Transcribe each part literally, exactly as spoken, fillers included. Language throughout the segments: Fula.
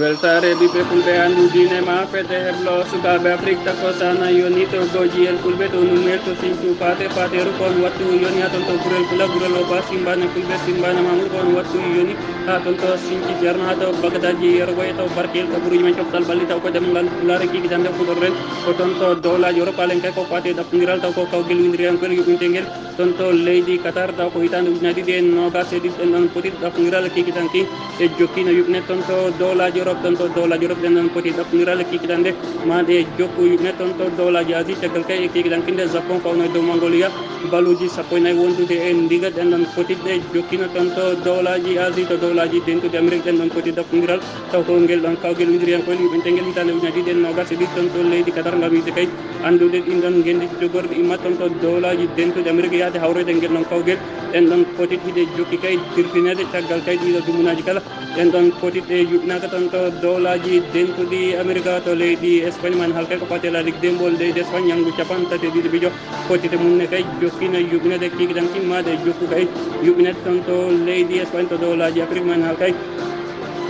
Weltaare ɓiɓɓe fulɓe, anndu diine ma fedde heblo sukaaɓe Afrik. Takko sana yoni to goji en fulɓe to numel to sincu pate pateru kon wattu yoni aton to gurel kula gurel o ba simbane fulɓe simbane mamur kon wattu yoni ha ton to sinci cerno ha to bagadaji yergo e to barkel ka buruji men coftal balli taw ko dem ngal fulare kiki dande fudor ren ko ton to dowlaji Europe alen kay ko fate daftindiral taw ko kawgel windiri en ko yuɓinte ngel ton to leydi Qatar taw ko hitande ujunnaji ɗiɗi e nogas e ɗiɗi ɗen ɗon poti daftindiral kiki danki e jokkino yuɓne ton to dowlaji Europe ton to dowlaji Europe ɗen ɗon poti daftindiral kiki dande ma ɗe jokku yuɓne ton to dowlaji Asie caggal kay e kiki dankinde Japon fawno e dow Mongolia baluji sappo e nayi wondude e ndiga ɗen ɗon poti ɗe jokkino ton to dowlaji Asie to dowlaji dentude Amérique ɗen ɗon poti daftindiral taw ko ngel ɗon kawgel windiri en koye yuɓinte ngel hitande ujunnaji ɗiɗi e nogas e ɗiɗi ton to leydi Qatar ngam yide kay anndude ɗin ɗon ngenndi jogorɗi imma ton to dowlaji dentude Amérique yahde hawroyde ngel ɗon kawgel ɗen ɗon poti hiɗe jokki kay dirtinede caggal kay ɗiɗo dumunaji kala ɗen ɗon poti ɗe yuɓnaka ton to dowlaji dentuɗi Amérique to leydi Espagne man halkay ko fate la ligue dembol leydi Espagne ñalngu capan tati e ɗiɗi bijo potite mum ne kay jokkino yuɓnede kikiɗan timmaɗe jokku kay yuɓnede ton to leydi Espagne to dowlaji Afrique man halkay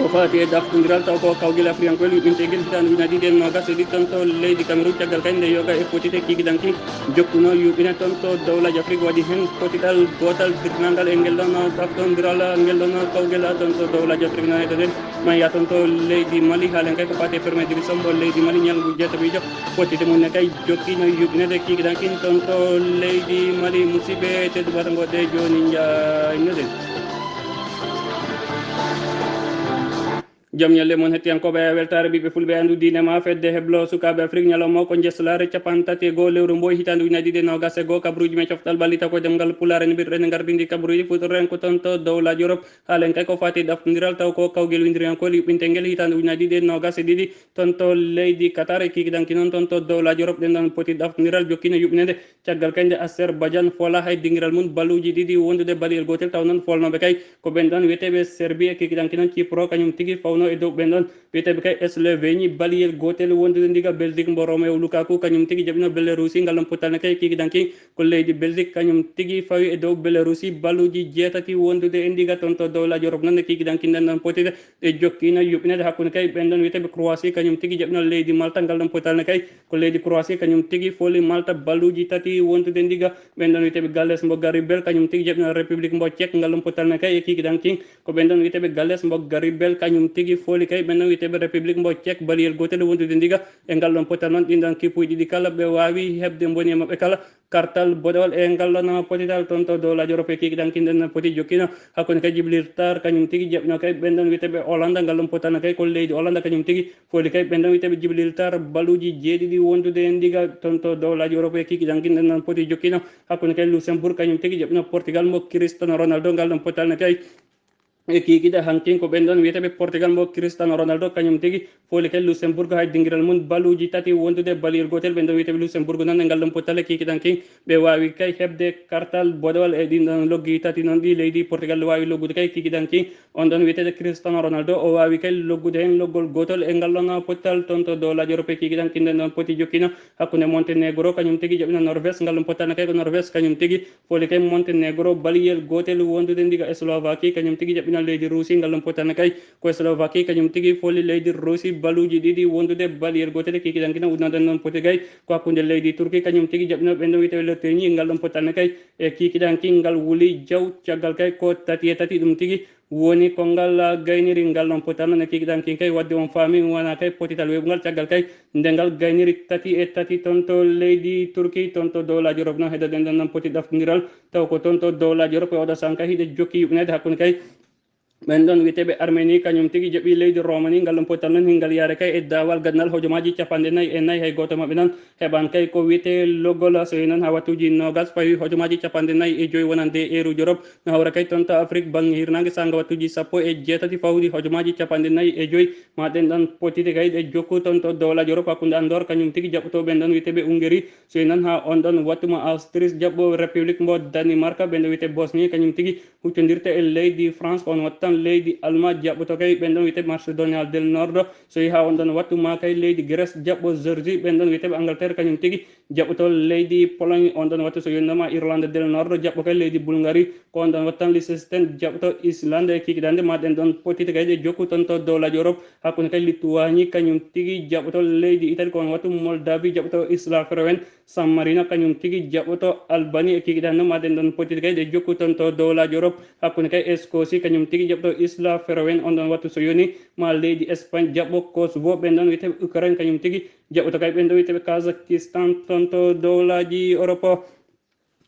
ko fati e daftondiral taw ko kawgel afriyankoel yuɓintegel hitande ujunnaji ɗiɗi e nogas e ɗiɗi ton to leydi Cameroun caggal kay nde yoga e potite kikiɗanki jokkuno yuɓine ton to dowlaji Afrique waɗi hen potital gotal dirtinal ngal e ngel ɗon daftondiral ngel ɗon kawgel ton to dowlaji Afrique nanede nden ma ya ton to leydi Mali haalen kay ko fati e premier division mo leydi Mali ñalngu jeetaɓijo potite mum ne kay jokkino yuɓinede kikiɗankin ton to leydi Mali musiɓe tedduɓata goɗɗe joni jaynoden. Jam ñalle mon hettiyankoɓe weltare ɓiɓɓe fulɓe andu diine ma fedde heblo sukaɓe Afrique ñalawma o ko jeslare capanɗe tati e goho lewru mboy hitande ujunnaji ɗiɗi e nogas e goho kabruji men coftal ɓallita ko demgal pulare ne ɓirɗen gardidi kabruji fuɗɗoren ko ton to dowlaji Europe haalen kay ko fati ɗaftondiral taw ko kawgel windiriyankol yuɓɓinte ngel hitande ujunnaji ɗiɗi e nogas e ɗiɗi ton to leydi Qatar e kikiɗanki noon ton to dowlaji Europe ɗen ɗon poti ɗaftondiral jokkino yuɓɓinede caggal kay nde Azerbaijan fola hay dingiral mum baluji ɗiɗi wondude baliyel gotel taw noon folnoɓe kay ko ɓen ɗon wiyeteɓe Serbie e kikiɗanki noon Cipro kañum tigi fawno e dow ɓen ɗon wiyeteɓe kay Slovenie baliyel gotel wondude ndiga Belgique mbo Romeo Lukaku kañum tigi jaɓino Belarusi ngal ɗon pottal ne kay kikiɗanki ko leydi Belgique kañum tigi fawi e dow Belarusi baluji jeetati wondude e ndiga ton to dowlaji Europe noon e kikiɗanki nden ɗon potide ɗe jokkino yuɓɓinede hakkunde kay ɓen ɗon wiyeteɓe Croatie kañum tigi jaɓino leydi Malta ngal ɗon pottal ne kay ko leydi Croatie kañum tigi foli Malta balluji tati wondude ndiga ɓen ɗon wiyeteɓe Galles mbo Garibel kañum tigi jaɓino République mbo Tchèque ngal ɗon pottal ne kay e kikiɗanki ko ɓen ɗon wiyeteɓe Galles mbo Garibel kañum tigi foli kay ɓen ɗon wiyeteɓe République mbo Tchèque baliyel gotel wondude ndiga e ngal ɗon pottal noon ɗin ɗon kippuji ɗiɗi kala ɓe wawi heɓde mboni e maɓɓe kala kartal boɗewal e ngal ɗon potital ton to dowlaji Europe e kikiɗanki nden poti jokkino hakkunde kay Jibril Tar kañum tigi jaɓino kay ɓen ɗon wiyeteɓe Hollande ngal ɗon pottal ne kay ko leydi Hollande kañum tigi foli kay ɓen ɗon wiyeteɓe Jibril Tar baluji jeeɗiɗi wondude e ndiga ton to dowlaji Europe e kikiɗanki nden poti jokkino hakkunde kay Luxembourg kañum tigi jaɓino Portugal mo Cristiano Ronaldo ngal ɗon pottal ne kay e kikiɗe hankin ko ɓen ɗon wiyeteɓe Portugal mo Cristiano Ronaldo kañum tigi foli kay Luxembourg hay dingiral mum baluji tati wondude baliyel gotel ɓen ɗon wiyeteɓe Luxembourg noon e ngal ɗon pottal e kikiɗanki ɓe wawi kay heɓde kartal boɗewal e ɗin ɗon loggi tati noon ɗi leydi Portugal wawi loggude kay kikiɗanki on ɗon wiyetede Cristiano Ronaldo o wawi kay loggude hen loggol gotol e ngal ɗon pottal ton to dowlaji Europe kikiɗanki nden ɗon poti jokkino hakkunde Montenegro kañum tigi jaɓino Norvège ngal ɗon pottal ne kay ko Norvège kañum tigi foli kay Montenegro baliyel gotel wondude ndiga Slovaquie kañum tigi jaɓɓino leydi Russie ngal ɗon pottal ne kay ko Slovaquie kañum tigi foli leydi Russie baluji ɗiɗi wondude baliyel gotel kikiɗanki noon udnoɗen noon poti kay ko hakkunde leydi Turquie kañum tigi jaɓɓino ɓen ɗon wiyete Lettonie ngal ɗon pottal ne kay e kikiɗanki ngal wuli jaw caggal kay ko tati e tati ɗum tigi woni ko ngal gayniri ngal ɗon pottal noon e kikiɗanki kay wadde on faami wona kay potital weɓungal caggal kay nde ngal gayniri tati e tati ton to leydi Turquie ton to dowlaji Europe noon heɗoɗen ɗon noon poti ɗaftondiral taw ko ton to dowlaji Europe e oɗo sanka hiɗe jokki yuɓɓinede hakkunde kay ɓen ɗon wiyeteɓe Armenie kañum tigi jaɓi leydi Romanie ngal ɗon pottal noon hingal yaare kay e dawal gandal hojomaaji capanɗe nayi e nayi hay goto maɓɓe noon heɓan kay ko wiyete loggol so yi noon ha wattuji nogas fawi hojomaaji capanɗe nayi e joyi wonande e heeruji Europe no hawra kay ton to Afrique bangge hirnange sanga wattuji sappo e jeetati fawdi hojomaaji capanɗe nayi e joyi ma ɗen ɗon potide kay ɗe jokku ton to dowlaji Europe hakkunde andor kañum tigi jaɓɓoto ɓen ɗon wiyeteɓe Hungary so yi noon ha on ɗon wattu mo Austrie jaɓɓo République mbo Danemark ɓen ɗo wiyete Bosnie kañum tigi huccodirta e leydi France on watta leydi Alma jaɓɓoto kay ɓen ɗon wiyeteeɓe Macedonia del Nord. So yehi haa on ɗon wattu ma kay leydi Grèce jaɓɓo Georgie, ɓen ɗon wiyeteeɓe Angleterre kañum tigi jaɓɓoto leydi Pologne on ɗon wattu. So yonno ma Irlande del Nord jaɓɓo kay leydi Bulgarie, ko on ɗon wattu tan Liechtenstein jaɓɓoto Islande e kikiɗe hannde ma ɗen ɗon potite kay ɗe jokku toon to dowlaaji Europe. Hakkunde kay Lituanie kañum tigi jaɓɓoto leydi Italie, ko on wattu Moldavie jaɓɓoto Isla Feroen. San Marino kañum tigi jaɓɓoto Albanie e kikiɗe hannde ma ɗen ɗon potite kay ɗe jokku toon to dowlaaji Europe. Hakkunde kay Scotie kañum tigi jaɓɓoto Isla Feroen on ɗon wattu. So yoni ma leydi Espagne jaɓɓo Kosovo, ɓen ɗon wiyeteeɓe Ukraine kañum tigi jaɓɓoto kay ɓen ɗon wiyeteeɓe Kazakhstan toon to dowlaaji Europe.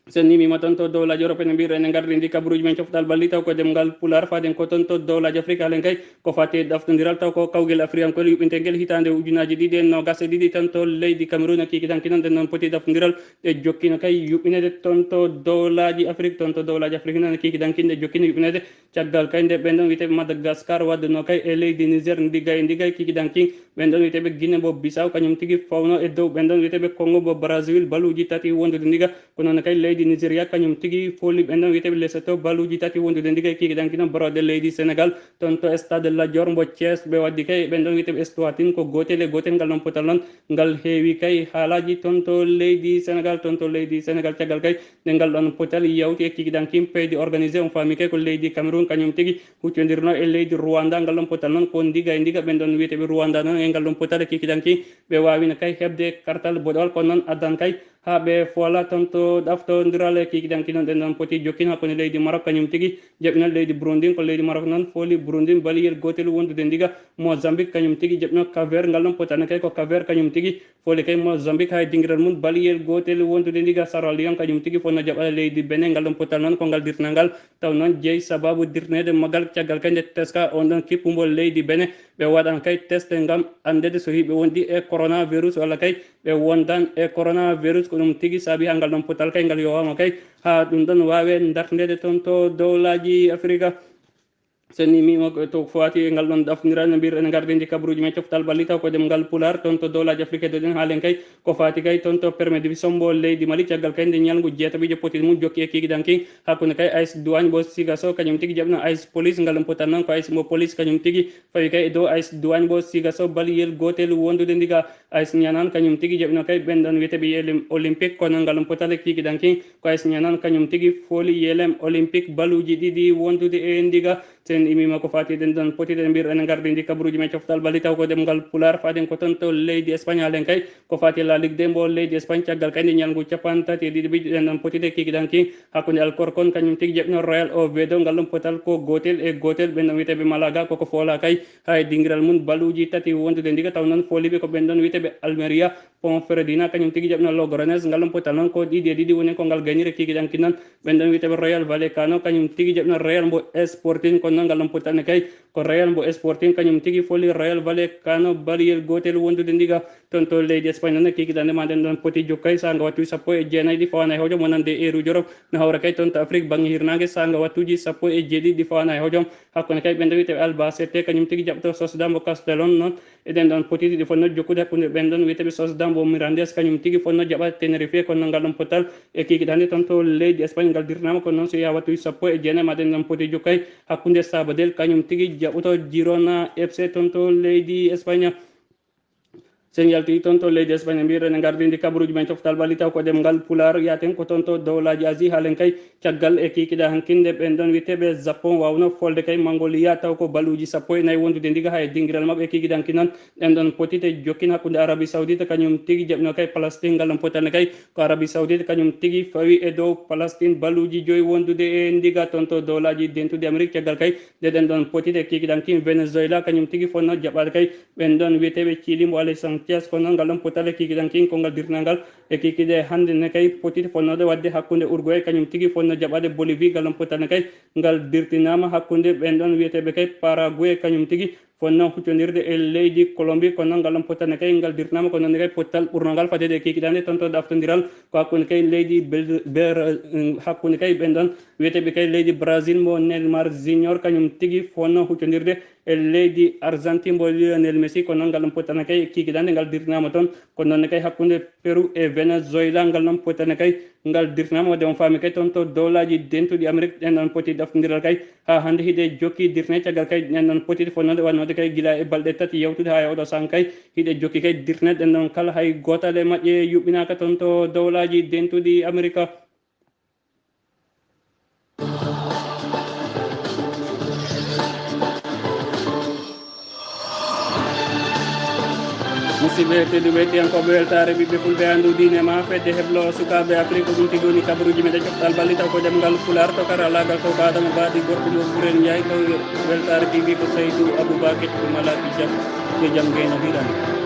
So en nimima toon to dowlaaji Europe, ene mbiyɗo ene ngardi ndi kabaruuji men coftal balli taw ko demngal Pulaar, faaden ko toon to dowlaaji Afrique, halen kay ko fati e ɗaftondiral taw ko kawgel Afrique ko yuɓɓintengel hitaande ujunaaji ɗiɗi e noogas e ɗiɗi toon to leydi Cameroun. Kikiɗanki noon ɗen noon poti ɗaftondiral ɗe jokkino kay yuɓɓinede toon to dowlaaji Afrique, toon to dowlaaji Afrique noon kikiɗanki ɗe jokkino yuɓɓinede. Caggal kay nde ɓen ɗon wiyeteeɓe Madagascar wadduno kay e leydi Niger ndiga e ndiga, kikiɗanki ɓen ɗon wiyeteeɓe Guinée mbo Bissau kañum tigi fawno e dow ɓen ɗon wiyeteeɓe Congo mbo Brazzaville baluuji tati wondude ndiga. Ko noon kay leydi Nigeria kañum tigi fooli ɓen ɗon wiyeteeɓe Lesotho baluuji tati wondude ndiga, kikiɗanki noon barooɗe leydi Sénégal toon to stade Lat Dior mbo Thiès ɓe waddi kay ɓen ɗon wiyeteeɓe Eswatini ko gootel e gootel. Ngal ɗon potal noon ngal heewi kay haalaaji toon to leydi Sénégal, toon to leydi Sénégal. Caggal kay nde ngal ɗon potal yawti e kikiɗanki paydi organisé, on faami kay ko leydi Cameroun kañum tigi huccondirno e leydi Rwanda. Ngal ɗon potal noon ko ndiga e ndiga ɓen ɗon wiyeteeɓe Rwanda noon e ngal ɗon potal e kikiɗanki ɓe waawino kay heɓde kartal boɗewal, kono noon addan kay haa ɓe foola toon to ɗaftondiral e kikiɗanki noon ɗen ɗon poti jokkin hakkunde leydi Maroc kañum tigi jaɓɓino leydi Burundi, ko leydi Maroc noon fooli Burundi baliyel gootel wondude ndiga. Mozambique kañum tigi jaɓɓino Cap Vert, ngal ɗon potal ne kay ko Cap Vert kañum tigi fooli kay Mozambique haa e dingiral mum baliyel gootel wondude ndiga. Sierra Leone kañum tigi fotno jaɓɓaade leydi Benin, ngal ɗon potal noon ko ngal dirtinal ngal taw noon jeyi sababu dirtineede maggal caggal kay nde teska on ɗon kippumbo leydi Benin. Ɓe waɗan kay teste ngam anndude so hiɓe wondi e coronavirus walla kay ɓe wondan e coronavirus. Ko ɗum tigi saabi haa ngal ɗon potal kay ngal yowaama kay haa ɗum ɗon waawe dartindeede toon to dowlaaji Afrika. So en nimima ko to fati e ngal ɗon ɗaftondiral no mbiyɗen ene ngardi ndi kabaruuji men coftal balli taw ko demngal Pulaar toon to dowlaaji Afrique doɗen haalen kay ko fati kay toon to Première Division mbo leydi Mali. Caggal kay nde ñalngu jeetaɓiijo poti mum jokki e kikiɗanki hakkunde kay A S Douane mbo Sigasso kañum tigi jaɓno A S Police, ngal ɗon potal noon ko A S mbo Police kañum tigi fawi kay e dow A S Douane mbo Sigasso baliyel gootel wondude ndiga. A S Nianan kañum tigi jaɓno kay ɓen ɗon wiyeteeɓe Yelem Olympique, kono ngal ɗon potal e kikiɗanki ko A S Nianan kañum tigi fooli Yelem Olympique baluuji ɗiɗi wondude e ndiga. So en imima ko fati ɗen ɗon poti ɗen mbir ene ngardi ndi kabaruuji men coftal balli taw ko ɗemngal Pulaar faaden ko toon to leydi Espagne. Haalen kay ko fati La Ligue de mbo leydi Espagne, caggal kay nde ñalngu capanɗe tati e ɗiɗi ɓiɗɗo ɗen ɗon poti ɗe kikiɗanki hakkunde Alcorcon kañum tigi jaɓno Real Oviedo, ngal ɗon potal ko gootel e gootel. Ɓen ɗon wiyeteeɓe Malaga koko foola kay haa e dingiral mum baluuji tati wondude ndiga, taw noon fooliiɓe ko ɓen ɗon wiyeteeɓe Almeria. Ponferradina kañum tigi jaɓno Logroñés, ngal ɗon potal noon ko ɗiɗi e ɗiɗi woni ko ngal gayniri kikiɗanki noon. Ɓen ɗon wiyeteeɓe Rayo Vallecano kañum tigi jaɓno Real mbo Sporting, kono noon ngal ɗon potal ne kay ko Real mbo Sporting kañum tigi fooli Rayo Vallecano baliyel gootel wondude ndiga. Toon to leydi Espagne noon kikiɗande ma ɗen ɗon poti jokkay saanga wattuuji sappo e jeenayi ɗi fawaana e hojom wonande e ruuji Europe no hawra kay toon to Afrique baŋnge hirnaange saanga wattuuji sappo e jeeɗiɗi ɗi fawaana e hojom. Hakkunde kay ɓen ɗon wiyeteeɓe Albacete kañum tigi jaɓto Sociedad mbo Castellon noon. Eɗen ɗon potiti ɗi fotno jokkude hakkunde ɓen ɗon wiyeteeɓe Sociedad mbo Mirandés kañum tigi fotno jaɓaade Tenerife, kono ngal ɗon potal e kikiɗande toon to leydi Espagne ngal dirtanaama, kono noon so yaha wattuuji sappo e jeenayi ma ɗen ɗon poti jokkay hakkunde Sabadell kañum tigi jaɓoto Girona F C toon to leydi Espagne. So en yalti toon to leydi Espagne mbiyɗen ene ngardi ndi kabaruuji men coftal ɓalli taw ko ɗemngal Pulaar, yaaten ko toon to dowlaaji Asie haalen kay. Caggal e kikiɗe hankinde ɓen ɗon wiyeteeɓe Japon waawno folde kay Mongolia taw ko baluuji sappo e nayi wondude ndiga haa e dingiral maɓɓe e kikiɗanki noon. Ɗen ɗon potite jokkin hakkunde Arabie Saoudite kañum tigi jaɓno kay Palestine, ngal ɗon potande kay ko Arabie Saoudite kañum tigi fawi e dow Palestine baluuji joyi wondude e ndiga toon to dowlaaji dentuɗi Amérique. Caggal kay nde ɗen ɗon potite kikiɗanki Venezuela kañum tigi fotno jaɓaade kay ɓen ɗon wiyeteeɓe Chili mbo Alexis Sanchez, kono noon ngal ɗon potale kikiɗanki ko ngal dirtinangal e kikiɗe hannde ne kay potite fotnode waɗde hakkunde Uruguay kañum tigi fotno jaɓaade Bolivie, ngal ɗon potale ne kay ngal dirtinaama hakkunde ɓen ɗon wiyeteeɓe kay Paraguay kañum tigi fotno huccondirde e leydi Colombie, kono noon ngal ɗon pottal ne kay ngal dirtinaama ko noon ne kay pottal ɓurnangal fadeede e kikiɗande toon to ɗaftondiral ko hakkunde kay leydi Bel-, Ber-, hakkunde kay ɓen ɗon wiyeteeɓe kay leydi Brazil mbo Neymar Junior kañum tigi fotno huccondirde e leydi Argentine mbo Lionel Messi. Ko noon ngal ɗon pottana kay kikiɗande ngal dirtinaama toon. Ko noon ne kay hakkunde Peru e Venezuela ngal ɗon pottana kay ngal dirtinaama. Wadde on faami kay toon to dowlaaji dentuɗi Amérique ɗen ɗon poti ɗoftondiral kay haa hannde hiɗe jokki dirtine caggal kay ɗen ɗon poti fonnode wannode kay gila e balɗe tati yawtude haa e oɗo sahaa kay hiɗe jokki kay dirtine ɗen ɗon kala hay gootal e maƴƴe yuɓɓinaaka toon to dowlaaji dentuɗi Amérique. Musidɓe tedduɓe, hettiyankooɓe weltaare ɓiɓɓe fulɓe anndu diine ma fedde heblo sukaaɓe Afrik, ko ɗum tigi woni kabaruuji meɗen coɓɗal balli taw ko ɗemngal Pulaar to karalaagal ko ko Adama Baadi gorko mo Buren Njaay to weltaare T V ko Saydu Abubakar Malaki jam. Yo jam ngeyno hiran.